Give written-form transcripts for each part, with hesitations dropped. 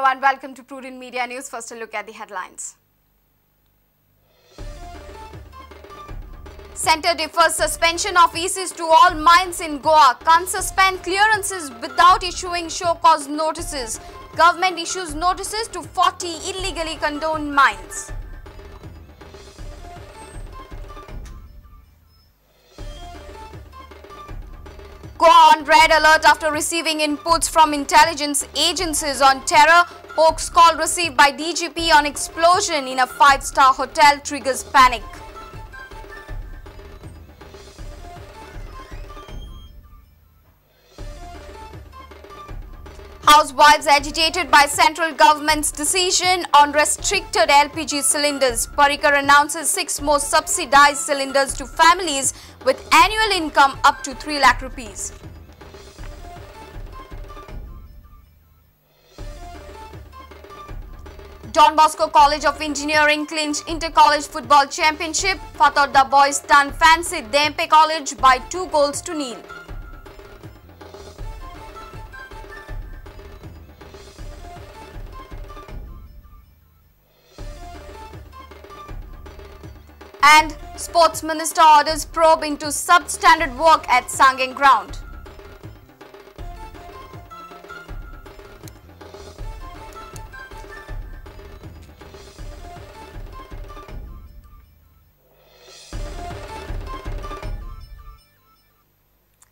Hello and welcome to Prudent Media News. First a look at the headlines. Center defers suspension of ECs to all mines in Goa. Can't suspend clearances without issuing show cause notices. Government issues notices to 40 illegally condoned mines. Goa on red alert after receiving inputs from intelligence agencies on terror. Hoax call received by DGP on explosion in a 5-star hotel triggers panic. Housewives agitated by central government's decision on restricted LPG cylinders. Parrikar announces 6 more subsidized cylinders to families with annual income up to 3 lakh rupees. Don Bosco College of Engineering clinched Inter-College Football Championship. Fatorda boys stunned Fancy Dempe College by 2-0. And Sports Minister orders probe into substandard work at Sanguem ground.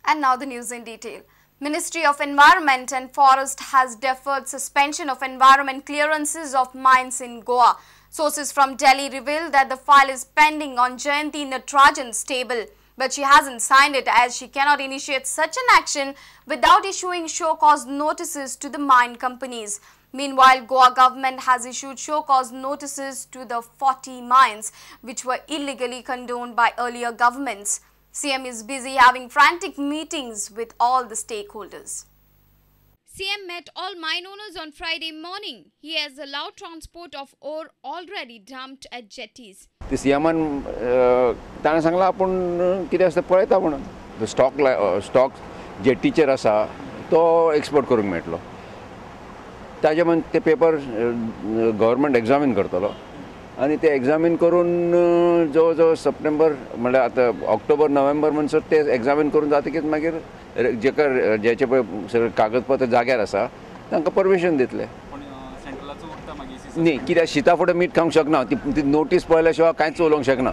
And now the news in detail. Ministry of Environment and Forest has deferred suspension of environment clearances of mines in Goa. Sources from Delhi reveal that the file is pending on Jayanti Natarajan's table, but she hasn't signed it as she cannot initiate such an action without issuing show cause notices to the mine companies. Meanwhile, Goa government has issued show cause notices to the 40 mines which were illegally condoned by earlier governments. CM is busy having frantic meetings with all the stakeholders. CM met all mine owners on Friday morning. He has allowed transport of ore already dumped at jetties. The CM ताणें सांगलां आपूण कितें आसता पळयता म्हणून stock जेटीचेर आसा तो export करूंक मेळटलो. ताजे म्हण ते पेपर गव्हर्मेंट एग्जामीन करतलो आनी ते एग्जामीन करून जवळ जवळ सप्टेंबर म्हणल्यार आतां ऑक्टोबर नोव्हेंबर म्हणसर ते एग्जामीन करून जातकीच मागीर जेका जेचे पळय सगळे कागदपत्र जाग्यार आसा तांकां परमिशन दितले. न्ही कित्याक शिता फुडें मीठ खावंक शकना, ती नोटीस पळयल्या शिवाय कांयच उलोवंक शकना.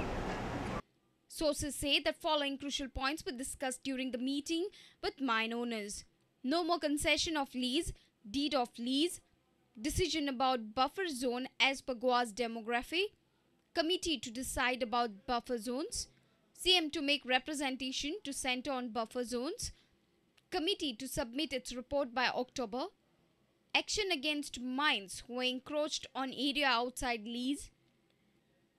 Sources say that following crucial points were discussed during the meeting with mine owners. No more concession of lease, deed of lease, decision about buffer zone as per Goa's demography, committee to decide about buffer zones, CM to make representation to centre on buffer zones, committee to submit its report by October, action against mines who encroached on area outside lease.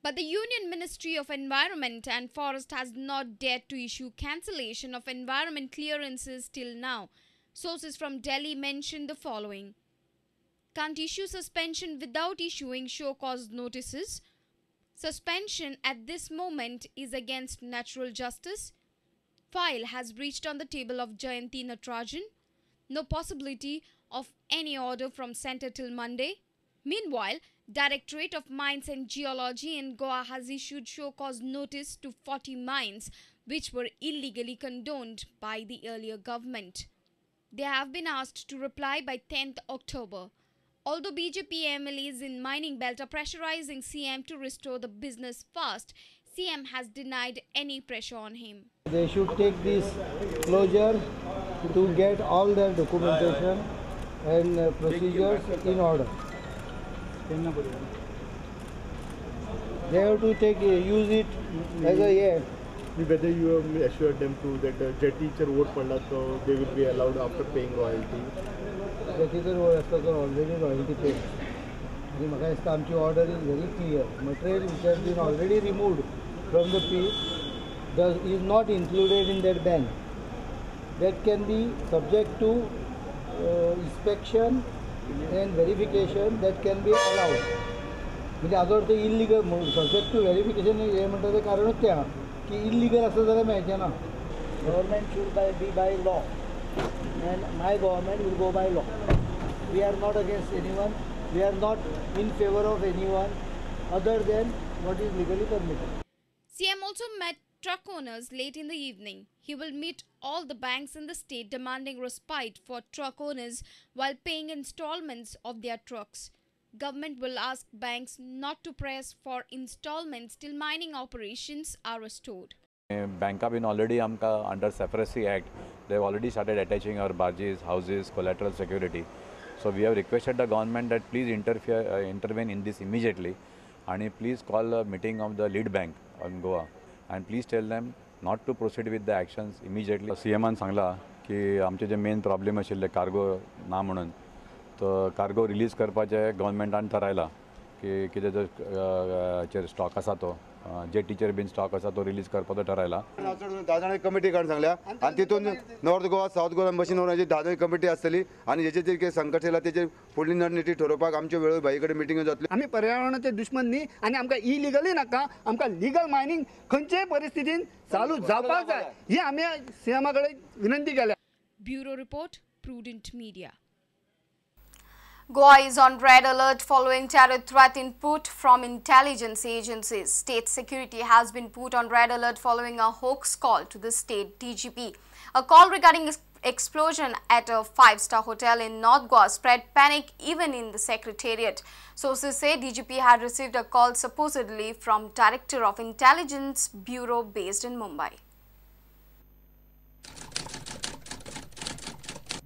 But the Union Ministry of Environment and Forest has not dared to issue cancellation of environment clearances till now. Sources from Delhi mentioned the following. Can't issue suspension without issuing show cause notices. Suspension at this moment is against natural justice. File has reached on the table of Jayanti Natarajan. No possibility of any order from centre till Monday. Meanwhile, Directorate of Mines and Geology in Goa has issued show cause notice to 40 mines which were illegally condoned by the earlier government. They have been asked to reply by 10th October. Although BJP MLAs in mining belt are pressurizing CM to restore the business fast, CM has denied any pressure on him. They should take this closure to get all their documentation and procedures in order. They have to take use it as a year. Whether you have assured them to that jetty vote padla, so they will be allowed after paying royalty. जेटीचेर vote आसता तर already royalty pay. आनी म्हाका दिसता आमची order is very clear. Material which has been already removed from the pit is not included in that ban. That can be subject to inspection and verification that can be allowed. म्हणजे आजवर ते illegal subject two verification हें म्हणटा तें कारणूच तें आहा की illegal आसा जाल्यार मेळचें ना. Government should be by law and my government will go by law. We are not against anyone. We are not in favour of anyone other than what is legally permitted. CM also met truck owners late in the evening. He will meet all the banks in the state demanding respite for truck owners while paying installments of their trucks. Government will ask banks not to press for installments till mining operations are restored. बँका been already आमकां under SARFAESI act they have already started attaching our barges, houses, collateral security. So we have requested the government that please intervene in this immediately and please call a meeting of the lead bank on Goa and please tell them not to proceed with the actions immediately. CM सांगला की आमचे जे main problem आशिल्ले cargo ना म्हणून, तो cargo release करपाचे गव्हर्मेंटान थारायला की कितें जो चेर स्टॉक आसा तो जेटीचेर बीन स्टॉक आसा तो रिलीज करपाचो ठरायला. 10 जाणांची कमिटी काडून सांगल्या आनी तितून north Goa, south Goa machine व्हरपाची 10 जाणांची कमिटी आसतली आनी हेचेर जे कितें संकट येयला तेचेर फुडली रणनिती ठरोवपाक आमच्यो वेळो भाई कडेन मिटींग जातली. आमी पर्यावरणाचे दुश्मन न्ही आनी आमकां इलिगली नाका, आमकां लिगल मायनींग खंयचेय परिस्थितीन चालू जावपाक जाय ही आमी सीएमा कडेन विनंती केल्या. Bureau report, Prudent Media. Goa is on red alert following terror threat input from intelligence agencies. State security has been put on red alert following a hoax call to the state DGP. A call regarding explosion at a 5-star hotel in North Goa spread panic even in the secretariat. Sources say DGP had received a call supposedly from Director of Intelligence Bureau based in Mumbai.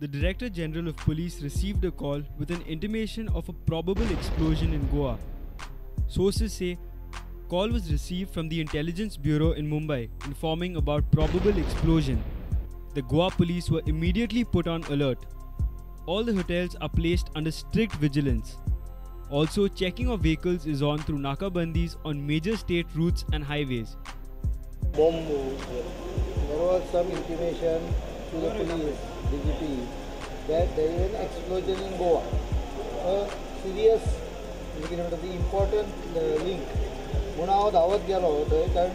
The Director General of Police received a call with an intimation of a probable explosion in Goa. Sources say call was received from the Intelligence Bureau in Mumbai informing about probable explosion. The Goa police were immediately put on alert. All the hotels are placed under strict vigilance. Also, checking of vehicles is on through nakabandis on major state routes and highways. Bomb. There was some intimation to the police, DGP, that there is an explosion in Goa. A serious, important link. म्हणून हांव धांवत गेलो थंय, कारण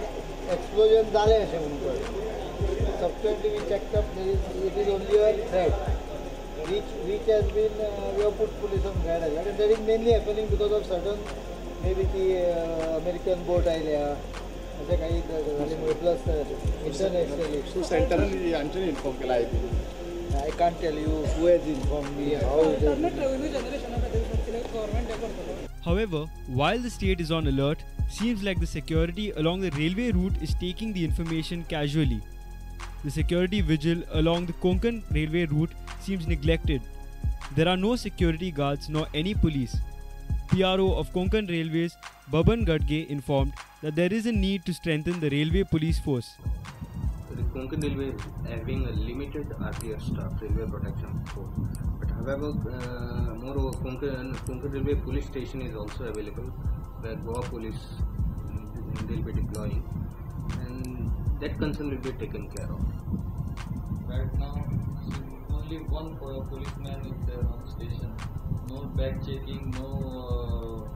explosion जालें अशें म्हणून कळ्ळें. Subsequently we checked up, it is only a threat which has been, we have put police on red alert, and that is mainly happening because of certain, maybe ती अमेरिकन बोट आयल्या अशें काही जाल्यामुळे, प्लस इंटरनॅशनली. सो सेंटरान आमच्यानी inform केला I B. I can't tell you who has informed me, how it is. However, while the state is on alert, seems like the security along the railway route is taking the information casually. The security vigil along the Konkan railway route seems neglected. There are no security guards nor any police. PRO of Konkan Railways, Baban Gadge, informed that there is a need to strengthen the railway police force. The Konkan Railway is having a limited RPF staff, Railway Protection Force. But however, moreover, Konkan Railway Police Station is also available, where Goa Police will be deploying, and that concern will be taken care of. Right now, only one policeman is there on station. No bag checking, no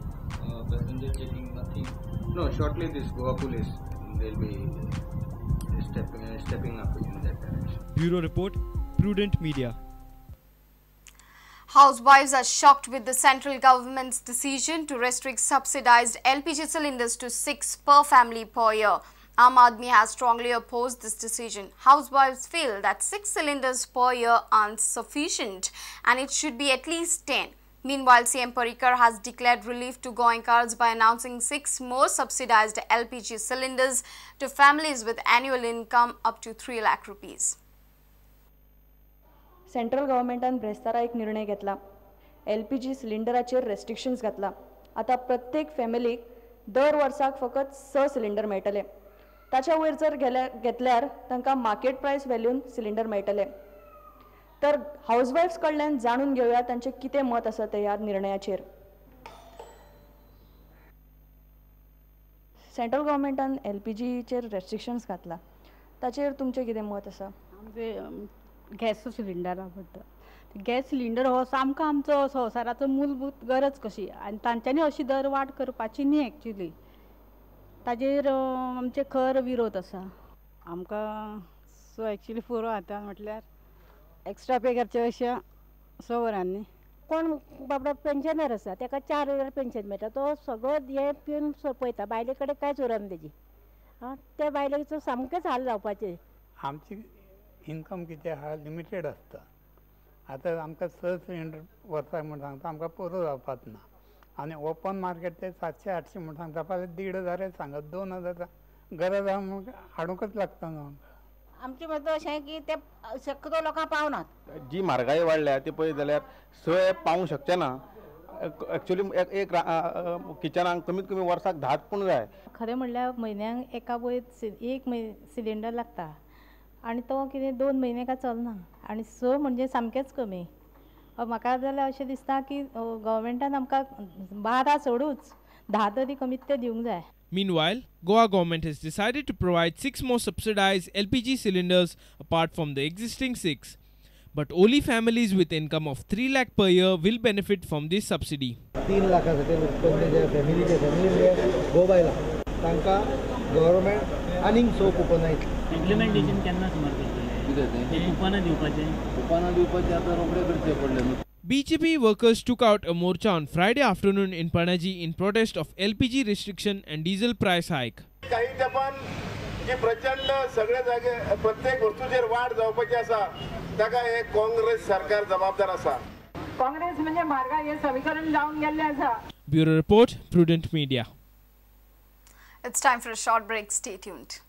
passenger checking, nothing. No, shortly this Goa Police will be stepping up in that direction. Bureau Report, Prudent Media. Housewives are shocked with the central government's decision to restrict subsidized LPG cylinders to 6 per family per year. Aam Aadmi has strongly opposed this decision. Housewives feel that 6 cylinders per year aren't sufficient and it should be at least 10. Meanwhile, CM Parrikar has declared relief to Goenkars by announcing 6 more subsidized LPG cylinders to families with annual income up to 3 lakh rupees. Central गव्हर्मेंटान ब्रेस्तारा एक निर्णय घेतला, LPG सिलिंडराचेर restrictions घातला. आतां प्रत्येक फॅमिलीक दर वर्साक फकत 6 सिलिंडर मेळटले. ताच्या वयर जर घेतल्यार तांकां मार्केट प्रायस व्हॅल्यून सिलिंडर मेळटले. तर हावजवायफ्स कडल्यान जाणून घेवया तांचें कितें मत आसा तें ह्या निर्णयाचेर. सेंट्रल गव्हर्मेंटान एलपीजीचेर रेस्ट्रिक्शन्स घातला, ताचेर तुमचें कितें मत आसा? आमचें गॅस सिलिंडरा बद्दल, गॅस सिलिंडर हो सामको आमचो संवसाराचो मूलभूत गरज कशी, आनी तांच्यांनी अशी दरवाड करपाची न्ही एक्चुली, ताजेर आमचे खर विरोध आसा. आमकां सो एक्चुली पुरो आतां, म्हटल्यार एक्स्ट्रा पे करचे अशें 6 वरांनी कोण बाबडो पेन्शनर आसा ताका 4000 पेन्शन मेळटा, तो सगळो हें पिवन सोंपयता, बायले कडेन कांयच उरना तेजी. आं, त्या बायलेचो सामकेंच हाल जावपाचे. आमची इन्कम कितें आहा लिमिटेड आसता. आतां आमकां 6 सिलिंडर वर्साक म्हूण सांगता, आमकां पुरो जावपाच ना. आनी ओपन मार्केट ते 700-800 म्हूण सांगता, फाल्यां 1500 सांगत, 2000 गरज आहा म्हूण हाडूंकच लागता न्हू आमकां. आमचें मत अशें की ते शक्यतो लोकांक पावनात. जी म्हारगाय वाडल्या ती पळयत जाल्यार 6 पावूंक शकचे ना. एक्चुअली एक किचनाक कमीत कमी वर्साक 10 पूण जाय. खरें म्हणल्यार म्हयन्याक एका वयर एक सिलिंडर लागता आनी तो कितें 2 म्हयने काय चलना आनी 6 म्हणजे सामकेंच कमी. म्हाका जाल्यार अशें दिसता की गव्हर्मेंटान आमकां 12 सोडूच 10 तरी कमीत ते दिवंक जाय. Meanwhile, Goa government has decided to provide 6 more subsidized LPG cylinders apart from the existing 6. But only families with income of 3 lakh per year will benefit from this subsidy. 3 लाखा सकयल उत्पन्न जे फॅमिलीचे फॅमिली म्हणजे घोव बायलां तांकां गव्हर्मेंट आनीक 6 कुपनां दितली. इम्प्लिमेंटेशन केन्ना सुमार करतले? कुपनां दिवपाचें? कुपनां दिवपाचें आतां रोखडें करचें पडलें. BJP workers took out a morcha on Friday afternoon in Panaji in protest of LPG restriction and diesel price hike. काही तेपान जी प्रचंड सगळे जागे प्रत्येक वस्तूचेर वाड जावपाची आसा ताका हे काँग्रेस सरकार जबाबदार आसा. काँग्रेस म्हणजे म्हारगाय हे समीकरण जावन गेल्लें आसा. Bureau Report, Prudent Media. It's time for a short break. Stay tuned.